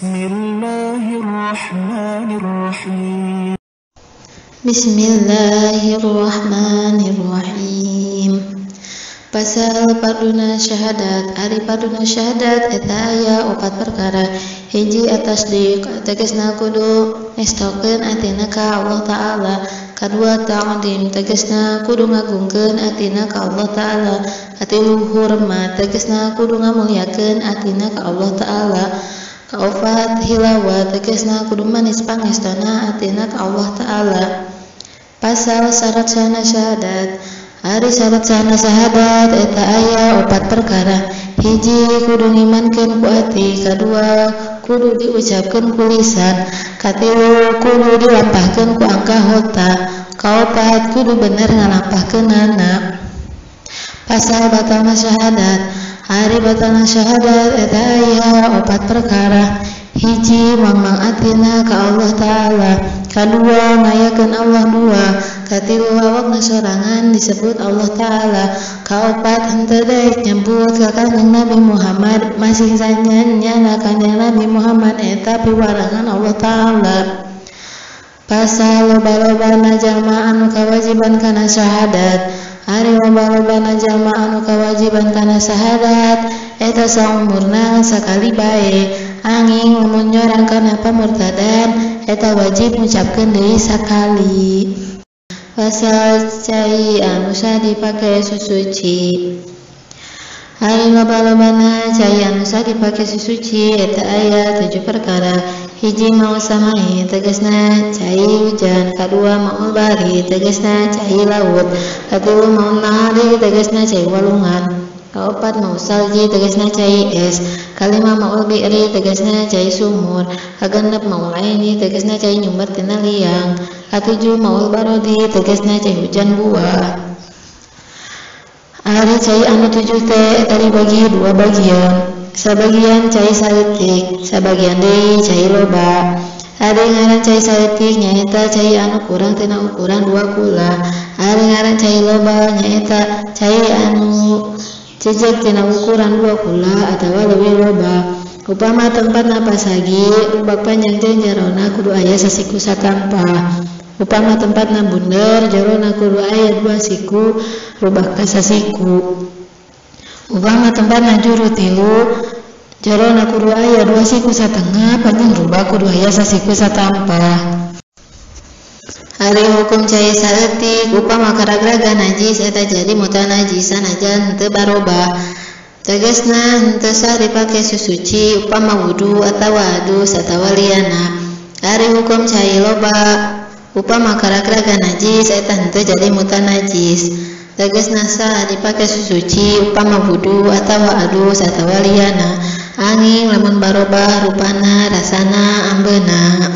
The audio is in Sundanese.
Bismillahirrahmanirrahim. Bismillahirrahmanirrahim. Pasal parduna syahadat. Ari parduna syahadat eta aya opat perkara. Hiji atasdiq tegasna kudu ngestokeun atina ka Allah Ta'ala. Kadua ta'zim tegasna kudu ngagungkeun atina ka Allah Ta'ala. Katilu hurmat tegasna kudu ngamuliakeun atina ka Allah Ta'ala. Kaopat hilawa tegasna kudu manis pangestona atina ka Allah Ta'ala. Pasal syarat sahna syahadat. Ari syarat sahna syahadat eta aya opat perkara. Hiji kudu ngimankeun ku ati, kadua kudu diucapkeun ku lisan, katilu kudu dilampahkeun ku angka hota, kaopat kudu bener ngalampahkeunana. Pasal batalna syahadat. Ari batalna syahadat eta aya opat perkara. Hiji mangmang atina ka Allah Ta'ala, kadua ngayakeun Allah dua, katilu awakna sorangan disebut Allah Ta'ala, kaopat henteu daek nyebut ka Kanjeng Nabi Muhammad masih sanyana Kanjeng Nabi Muhammad eta piwarangan Allah Ta'ala. Pasal loba-lobana jalma anu kawajiban kana syahadat. Ari loba-lobana jalma anu kawajiban kana syahadat eta saumurna sakali bae. Angin lamun nyorang kana pamurtadan eta wajib ngucapkeun deui sakali. Pasal cai anu sah dipake susuci. Ari loba-lobana cai anu sah dipake susuci eta aya 7 perkara. Hiji mau samai tegasna cai hujan, kadua maul bari tegasna cai laut, katilu maul nahari tegasna cai walungan, kaopat mau salji tegasna cai es, kalima maul bi'ri tegasna cai sumur, kagenep maul aini tegasna cai nyumber tina liang, katujuh maul barodi tegasna cai hujan buah. Ari cai anu 7 teh eta dibagi 2 bagian. Sabagian cai saeutik, sabagian deui cai loba. Ari ngaran cai saeutik nyaeta cai anu kurang tina ukuran 2 kula. Ari ngaran cai loba nyaeta cai anu cecek tina ukuran 2 kula atawa leuwih loba. Upama tempatna pasagi, rubak panjang jeung jarona kudu aya sasiku satampah. Upama tempatna bunder, jarona kudu aya 2 siku, rubak ka sasiku. Upama tempatna juru 3, jarona kudu aya 2 siku satengah, panjang rubak kudu aya sasiku satampah. Ari hukum cai saeutik upama karagraga najis eta jadi mutanajis sanajan henteu barobah. Tegasna henteu sah dipake susuci upama wudu atawa adus atawa liyana. Ari hukum cai loba upama karagraga najis eta henteu jadi mutanajis. Tegasna sah dipake susuci upama wudu atawa adus atawa liyana. Angin lamun barobah rupana rasana ambeuna.